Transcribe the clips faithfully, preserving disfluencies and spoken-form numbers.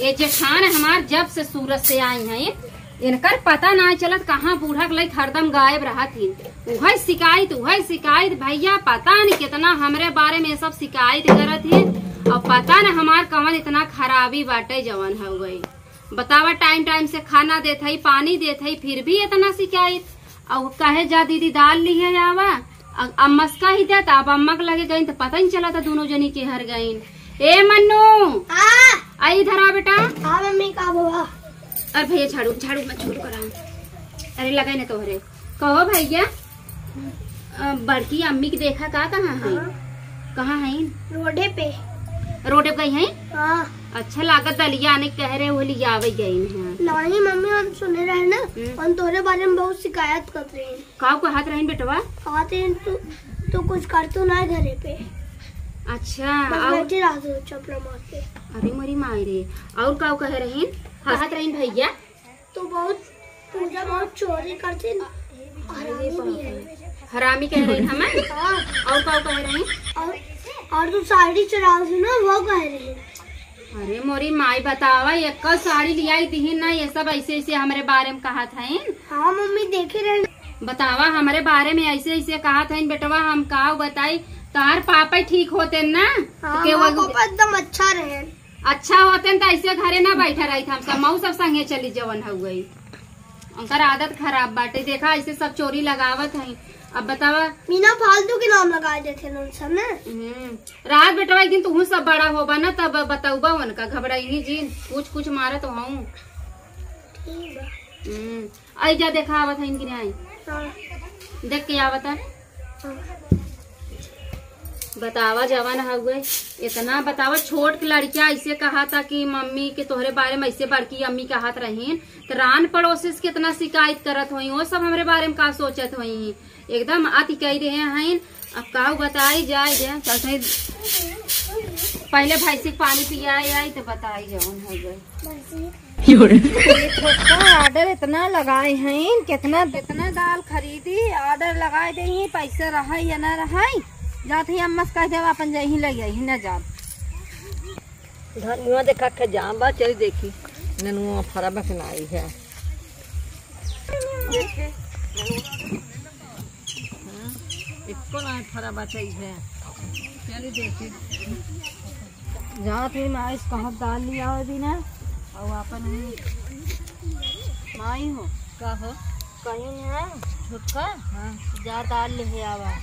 ये जेठान हमार जब से सूरत से आई हैं, इनकर पता ना चलत कहाँ बूढ़ा के लइके हरदम गायब रहत ही। उहइ सिकाइत, उहइ सिकाइत भइया, पता नहीं केतना हमरे बारे में सब सिकाइत करत ही। अउर पता न हमार कवन एतना खराबी बाटे जवन होइ गइ। बतावा, टाइम टाइम से खाना देत हई, पानी देत हई, फिर भी एतना सिकाइत। अउर कहे जा दीदी दाल लिहे आवा, अ-, अम्मा से कहि देत, अब अम्मा के लगे गइन त पता ही चलत दुनो जनी केहर गइन। ए मन्नू, हाँ। आई इधर आ बेटा। हाँ मम्मी, का भवा? अरे भइया झाड़ू, झाड़ू मत, झाड़ू करा। अरे लगाई ना तोहरे। कहो भइया, अ, बड़की अम्मी के देखा का, कहाँ हैं? हाँ। कहाँ हैं? रोडे पे। रोडे पे गई हैं? हाँ। अच्छा लागत दलिया आने कह रहे, वो लियावे गई हैं। नहीं मम्मी, हम सुने रहे ना, हम्म। हम तोहरे बारे में बहुत सिकाइत करत रहे। का कहत रहिन बेटवा? कहत रहिन तू, तू कुछ करतू ना घरे पे। अच्छा, बस अउर? बैठी रहतू चपला मार के। अरे मोरी माई रे, अउर का कहे रहिन? कहत रहिन भइया? तू बहुत, पूजा बहुत चोरी करती ना, हरामी भी है। हरामी कहे रहिन हमें? हाँ। अउर का कहे रहिन? अउर, अउर तू साड़ी चुरावती ना, वो कहे रहिन। अरे मोरी माई, बतावा, एक साड़ी लियाई दिहिन ना, ये सब ऐसे ऐसे हमरे बारे में कहत हइन। हाँ मम्मी, देखे रहे। बतावा, हमरे बारे में ऐसे ऐसे कहत हइन बेटवा, हम का बताई, तोहार पापा ठीक होते ना, हाँ, के हमार वो पापा एकदम अच्छा रहे। अच्छा होते न त ऐसे घरे ना बैठा रहित हम सब, मऊ सब संगे चली जवन होइ गई। उनकर आदत खराब बाटे, देखा ऐसे सब चोरी लगावत हई। अब बतावा। बिना फालतू के नाम लगा देते लोग सब ना। हम्म, रात बेटवा एक दिन तुहू सब बड़ा होबा ना, तब बतौबा उनका, घबराई जिन, पूछ कुछ मारत हूँ। ठीक बा। हम्म, आई जा देखा आवत हइन कि नहीं? हाँ। देख के आवत है। बतावा जवन हउए, इतना बतावा, छोट के लड़किया ऐसे कहत ह कि मम्मी के तोहरे बारे में ऐसे बड़की अम्मी कहत रहीन, त रान पड़ोसी से कितना सिकाइत करत होई, वो सब हमरे बारे में का सोचत होई, एकदम अति कइ देहे हइन। अब काउ बताई जाए जे, चलते पहले भैंसी के पानी पियाए आई त बताई जवन हउए। ये छोटका order इतना लगाए हैं, कितना, कितना दाल खरीदी, order लगाए दे ही, पैसा रहा या ना रहा, जात ही अम्मा से कह देवा अपन जही ले आई, ना जाब। धनिया देखा के जाम बा, चली देखी, ननुआ फरा बकनाई है। देखे, ननुआ। हाँ, एको ना फरा बचाई है। चली देखी। जात ही माई से कहत दाल लियावे बिना, अउ आपन ही माई हो। का हो? कहीं ना। छोटका? हाँ। जा दाल लिहे आवा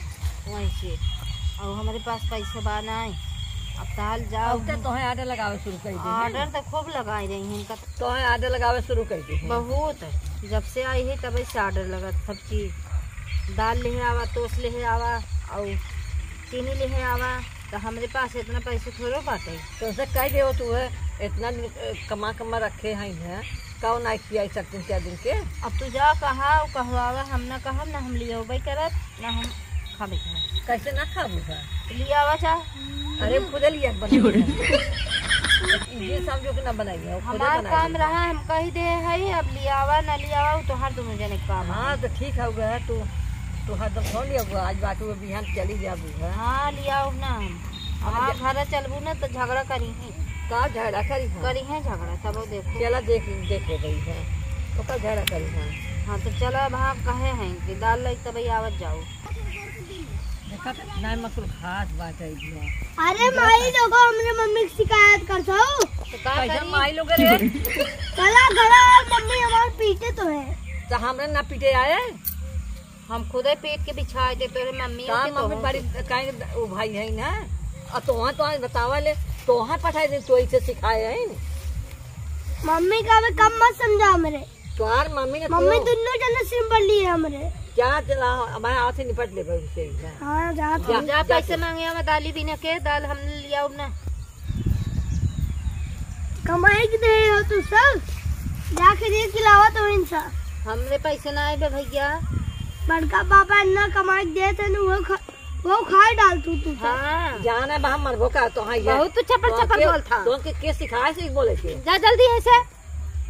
वहीं से। अउ हमरे पास पैसा बा नाई। अब दाल जाओ। अब तो तोहे order लगावे शुरू कर दे। Order तो खूब लगाई रही हैं इनका। तोहे order लगावे शुरू कर दे। बहुत। जब से आई है तब से order लगत सब चीज। दाल लिहे आवा, तोस लिहे आवा, अउ चीनी लिहे आवा। त हमरे पास इतना पैसे थोड़ो बाटे। तो उसे कह देव तू है, इतना दिन, अ, कमा कमा रखे हैं, हैं, कौन आई खियाई सकते हैं क्या दिन के? अब तू जा कहा, कहवावा, हम ना कहब, ना हम लियौबे करब, ना हम खाबे करब। कैसे ना खाबू है? लियावा जा। अरे खुदे लिया के बनाई है। ये सब जो कि ना बनाई है, वो खुदे हमार बनाई काम है। रहा, हम कह दे है, अब लियावा ना लियावा, वो तोहार दोनों जने के काम है। हाँ, तो ठीक है, वो है, तू, तू हरदम फोन लिया, वो आज बात हुआ, बिहान चली जाबू है। हाँ, लियाओ ना हम। अब हाँ, जे- घर चलबू ना तो झगड़ा करी ही। का झगड़ा करी हम? करी है झगड़ा, चलो देखो। चला देख, देखो गई है। तो का झगड़ा करी हम? हाँ, तो चला अब हाँ कहे हैं कि दाल लाई तब आवत जाओ। देखा तो नाय मकुल खास बात है जी। अरे माई लोगो हमरे मम्मी की शिकायत कर दो। तो का कैसे करी? माई लोग रे? चला घरा और मम्मी हमार पीटे तो है। तो हमरे ना पीटे आए? हम खुदे पीट के बिछाए दे तोरे मम्मी का के मम्मी तोहन बड़ी के। काहे ओ भाई है ना? और तोहा तो बतावा ले, तोहा पठाए दे, तो इसे सिखाए है। मम्मी का भी कम मत समझा हमरे। तोहार मम्मी ने मम्मी तो दोनों जने सिम पर लिए हमरे। क्या चला, हमारे हाथ से निपट ले भाई उनसे ही है। हाँ, जा जा, जा, जा, पैसे जा। मांगे हम दाली बिना के, दाल हम लियाओ ना। कमाई के दे हो तू सब, जाके दे खिलावा तो इनसा। हमरे पैसे ना आए बे भैया। बड़का पापा इतना कमाई के देते न, वो खा, वो खाए डाल तू, तू सब। हाँ। जाना बा हम मरबो का तो हाँ ये। बहुत तू चपर तो चपर के, बोलता। तो के, के सिखाए से बोले के? जा जल्दी है से।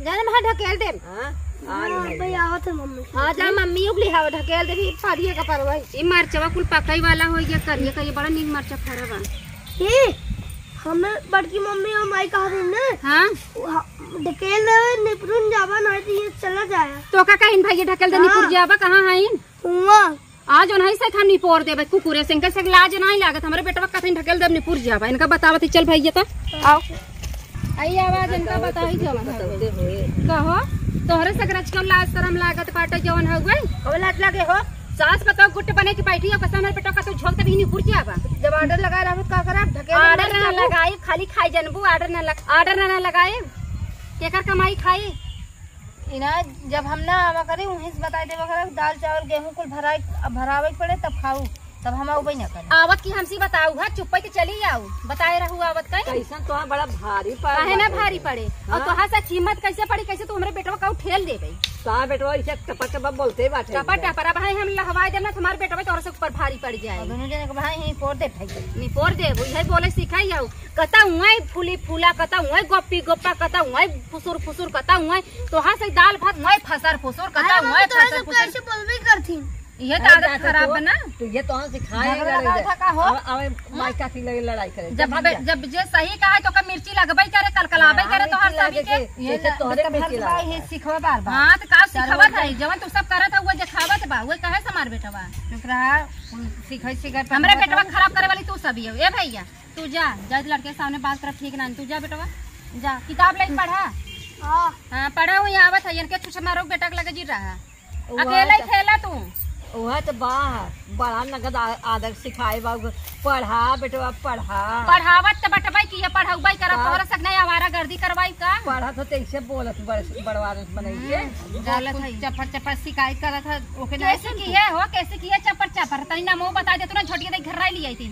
जाने में ढकेल दे। हाँ, आ हाँ, रही है। भाई आवत है मम्मी। हाँ, जा मम्मी उगली हवा ढकेल दे भी पारिया का परवा। ई मरचवा कुल पकई वाला हो गया, करिया करिया बड़ा नीक मरचा फरा बा। ए, हमें बड़की मम्मी और माई कहा दिन ने। हाँ। ढकेल दे, निपुरन जाबा, नहीं तो ये चला जाए। तो का कहिन भैया, ढकेल दे, हाँ। निपुर जाबा, कहाँ हइन? हुआ। आज नहीं से हम निपोर देबे कुकुरे से, इनका से लाज नहीं लागत। हमरे बेटवा कथई ढकेल देब, निपुर जाबा। इनका बतावत ही, चल भैया, त आओ। आई आवाज इनका बताई जवन है। कहो, तोहरे से रच के लाज शरम लागत बाटे जवन हउए। कब लाज लागे हो? सास पतोह गुट बने के बैठी हो, कसम हमरे बेटवा कतौ झोंक देबी, निपुर जाबा। जब order लगा रहा हो, का करब? ढकेल order ना लगाई, खाली खाई जनबू, order ना लग-, order ना, ना लगाई। केकर कमाई खाई? इना जब हम ना आवा करे, उहीं से बताई देवा करे, दाल, चावल, गेहूं कुल भराई, भरावे के पड़े, तब खाऊ, तब हम आउबे ना करे। आवत की हमसे बताऊ, हाँ, चुप्पे के चली आऊ, बताए रहू आवत कहीं। कैसन तोहार बड़ा भारी पड़ काहे ना बाटे। भारी पड़े? और हाँ? तोहार से हिम्मत कैसे पड़ी, कैसे तू हमरे बेटवा का ठेल देबे? तोहार बेटवा ऐसे टपा टपा बोलते बाटे। टपा टपा, अब भाई हम लहवाई देब ना, तुम्हारे बेटवा तोहरे से ऊपर भारी पड़ जाए। और दोनों जने के भाई ही फोड़ दे भाई। नहीं फोड़ दे, वो यही बोले सिखाई आऊ। कता हुआ फूली फूला, कता हुआ गोपी गोपा, कता हुआ फुसुर फुसुर, कता हुआ तोहार से दाल भात, हुआ फसर फुसुर, कता अरे हुआ मम्मी, तोहरे फसर सब फुसुर। कैसे बोलबे करथिन? ये तो अरे आदत जाते खराब तो, है ना। तो ये तो सिखाए झगड़ा लड़ाई लगा दे। था का हो? अब, अब माई काकी लगे लड़ाई करे। जब जब भाग बे-, जा। जब जे सही कहा है तो ओकर मिर्ची लगबे करे, कलकलाबे हाँ, करे तोहार मिर्ची सभी लगे के। के, ये जैसे ल-, तोहरे जब मिर्ची भर लगे। भाई, ये सिखवा बार बार। हाँ, तो का चार सिखावत बजे। है? जवन तू सब करत है, वो देखावत बा, वो कहे से मार बेटवा। चुप रहा, कुल सिखाई सिखाई हमरे पढ़ावत बेटवा है। खराब करे वाली तू सभी हो। ए भैया, तू जा, जा लड़के के सामने बात करब ठीक ना, तू जा बेटवा, जा किताब लेके पढ़ा। हाँ। हाँ, पढ़ा हुई आवत है, इनके छुछे मारो बेटा के लगे जी रहा। उहे अकेले ही तो, खेला तू। उहे तो बा, बड़ा नगद आ-, आदर सिखाए बा, पढ़ा बेटवा, पढ़ा। पढ़ावत तो बटवाई की है, पढ़ाउबाई करब, का? तोहरा संग नहीं आवारागर्दी करवाई का? पढ़त हो तो ऐसे बोलत बड़-, बड़वार बनई के। हम्म, गलत है। चपर चपर शिकायत करत है, ओके नहीं कैसे सुनती। की है हो, कैसे की है चपर चपर? तनी ना मुंह बता दे, तू ना झोटिया दे घर राय लिया आई थी।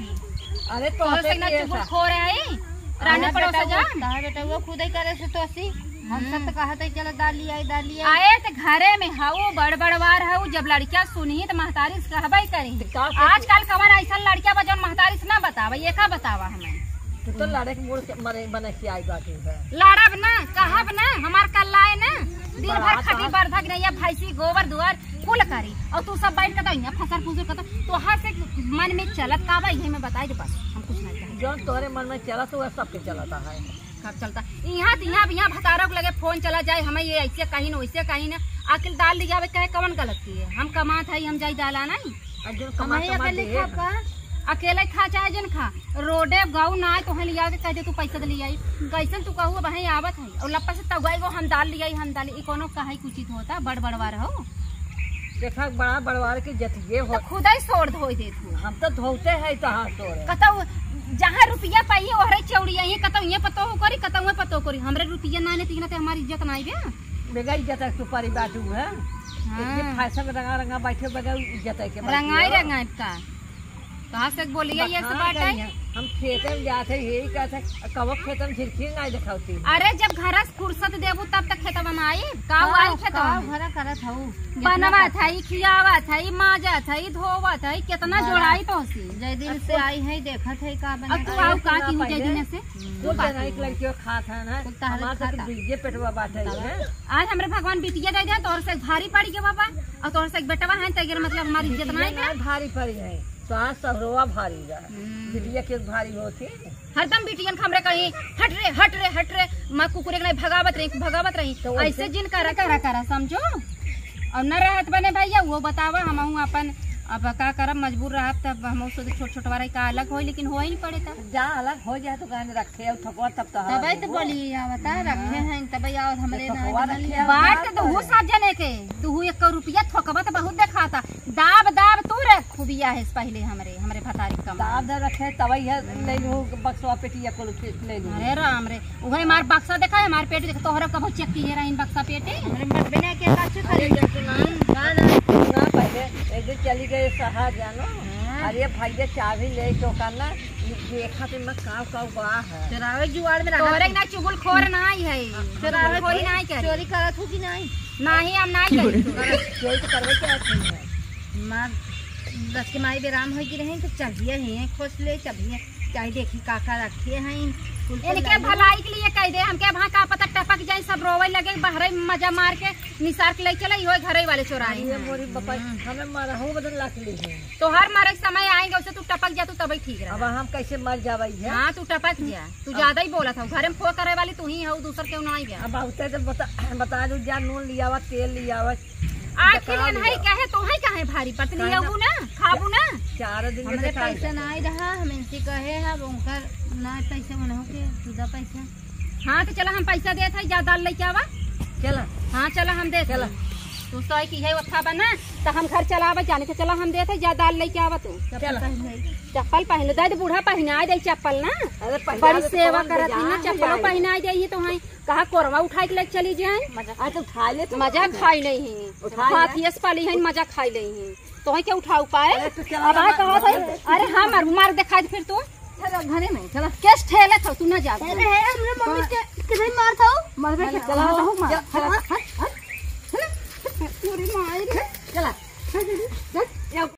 अरे तो तोहरे होते संग ना की है चुगल सा। खो रहे हैं, रानी कहाँ पड़ोसा बेटा वो, जा। कहाँ बेटा वो खुद ही करे से तो सी। हम सब तो हम्म। कहत है, "चलो दाल लियाई, दाल लियाई।" आए त घरे में हऊ, बड़ बड़वार हऊ, जब लड़किया सुनही त महतारी से कहबे करी। तो का करती? आजकल कवन ऐसन लड़किया बा जौन महतारी से ना बतावा, ये का बतावा हमें? तू तो लड़े के मूड के मरे बने के आई बाटी है। लड़ब ना, कहब ना, हमार कल्लाए ना, दिन भर बड़ा खटी तो बरधक नहीं है, भैंसी गोबर दुआर कुल करी, और तू सब बैठ के तो यहाँ फसर फुसर करता, तोहार से मन में चलत का बा, यही में बताई दे बस, हम कुछ नहीं कहे। जौन तोहरे मन में चलत, वह सबके चलता है। कब चलता? इहाँ त, इहाँ, इहाँ भतारो के लगे फोन चला जाए, हमें ये ऐसे कहीं न, वैसे कहीं न। आखिर दाल ले जावे कहे कवन गलती है? हम कमात है, हम जाई दाल आना ही। अब जो हम कमा, ही कमा अकेले दे। खा पा। अकेले खा चाहे जिन खा, रोडे गऊ ना आए तो हम लिया के कह दे तू पैसा दे ले आई। कैसन तू कहू अब हम आवत है और लप्पा से तगुआई वो हम दाल ले आई, हम दाल, ई कोनो कहाई कुछ होता, बड़ बड़वार हो। देखा, बड़ा बड़वार के जतिये तो हो। खुदा ही सोड़ धोई देत हो। हम तो धोते हैं तहाँ सोड़। कतौ जहाँ रुपया पाई, ओहरे चौड़ी आई, कतौ ये पतो हो करी, कतौ ये पतो करी। हमरे रुपया ना ने तीना ते हमारी इज्जत ना आइबे। बेगा इज्जत है, सुपारी बाटू है। हाँ। एक दिन फैशन रंगा रंगा बैठे, बेगा इज्जत है के बाटू रंगाई है। रंगाई का? कहाँ से बोलिए ये बखान सब बात है? करिए। हम खेते में जाते हैं, यही कहते हैं, कबो खेते में झिरखिर नहीं दिखाती। अरे, जब घर से फुर्सत देबू, तब तक खेतवा में आई। का हाँ, आई खेतवा का में? भरा करत हऊ? बनवा था, ई खियावा था, ई माजा था, ई धोवा था, ई कितना बड़ा जोड़ाई तोहसी। जय दिन से आई है, देखत है का अब बना तू का। आऊ का की हूँ जय दिन से? कुल जना एक लड़कियों खात है ना, कुल तहरे हमार तो खाता। बीजे पेटवा बाटे है। आज हमरे भगवान बिटिया दे दे, तोहर से भारी पड़ी के बाबा, और तोहर से एक बेटवा है, तेगर मतलब हमारी इज्जत ना है बिटिया क्या? भारी पड़ी है, तो आज ससुरवा भारी है। हम्म। बिटिया के भारी होती। हरदम बिटियन के हमरे कहीं, "हट रे, हट रे, हट रे," माँ कुकुरे के नहीं भगावत रही, भगावत रही। तो वैसे ऐसे जिन करा, करा, करा, समझो। और न रहत बने भैया, वो बतावा, हमहू अपन, अब का करब, मजबूर रहब, तब हमहू से छोट छोट वाला का अलग होई, लेकिन हो ही नहीं पड़े तब। जा अलग हो जाए तो कहने रखे और ठोकवा तब तो तबे तो बोली, आवता, रखे हैं, तबे आओ हमरे ये ना ठोकवा जमल रखे हैं। बात तो तू सब जने के, तू एक रुपया ठोकबा तो बहुत देखाता। दाब दाब तू रे खुबिया है पहले हमरे, हमरे भतारी के कमाई। दाब दाब रखे, तबे ये ले लू, बक्सवा पेटी या कुल ले लू। अरे राम रे, उहे हमार बक्सा देखा है, हमार पेटी देखा, तोहरा कबो चेक किए रही बक्सा पेटी? हमरे मरबे ना के काचू अरे खाली। जब तू ना, ना, ना, ना पहले, एक दिन चली गई शहर जानो। हाँ। अरे भैया चाबी ले के ओकर ना, ये देखा तो मैं काव काव बा है। चोरावे जुआड़ में रहा तोहरे था। ना चुगलखोर ना ही है। हाँ। चोरावे चुगलखोरी ना ही करे। चोरी करत हो कि नहीं? नहीं, हम नहीं करी। चोरी तो करवे के आती है। माँ, दस के माई बेराम होई की रहे तो चलिए ही, खोज ले चलिए। चाहे देखी का का रखे हैं, कुल तो इनके लाइए। भलाई के लिए कह दे, हमके वहाँ का पता टपक जाए, सब रोवे लगे, बहरे मजा मार के निसार के ले चले, इहो घरे वाले चोराए अरे हैं। मोरी बापा, हम्म। हमें मरहू बदन लाख ली है। तोहर मरे के समय आएगा, उसे तू टपक जा, तू तबे ठीक रहा। अब हम कैसे मर जावे है? हाँ, तू टपक जा, तू अब ज्यादा ही बोलत हो, घरे में फो करे वाली तू ही हो, दूसर केहू नाई बा। अब बहुते तो बता, बता दू जा, नून लियावा, तेल लियावा, आखिर बता एनहई दिया। कहे तोहई काहे भारी पड़त, काहे ना? लियाबू ना, खाबू ना? चार दिन में हमरे देखा पैसा जाए। नाई रहा, हम इनसे कहे हैं, अब उनकर ना पैसा बनाओ के, तू दा पैसा। हाँ, तो चला, हम पैसा देत है, जा दाल लेके आवा। चला। हाँ, चला, हम देत चला। हैं। तू सोई की है, वथा बना, तो हम घर चला आवा, जाने तो चला, हम देत है, जा दाल लेके आवा तू। चला। चप्पल पहन ले, दे दे, बूढ़ा पहनाए दे चप्पल ना। अरे, पहना बड़ी दे, सेवा कौन करत है ना, बेजान चप्पलो जाए। पहनाए दे, ये तो है। कहा कोरवा उठाई के लेके चली जाए। मजा आज तो उठा ले तू। मजा खाई नहीं है। उठा ले। हाथी से पाली है, मजा खाई नहीं है। तो है क्या उठाऊ पाए? अरे, तू चला अब ना, आए कहा था, अरे हाँ, मार, मार दिखाई दे फिर तू। चला घरे में, चला। केस ठेले था, तू ना जा। अरे, हे, हमरे मम्मी के किधर मार था? मरबे के चला, चला, मार। चला, चला। हट, हट, हट। अरे माई रे। चला। चल,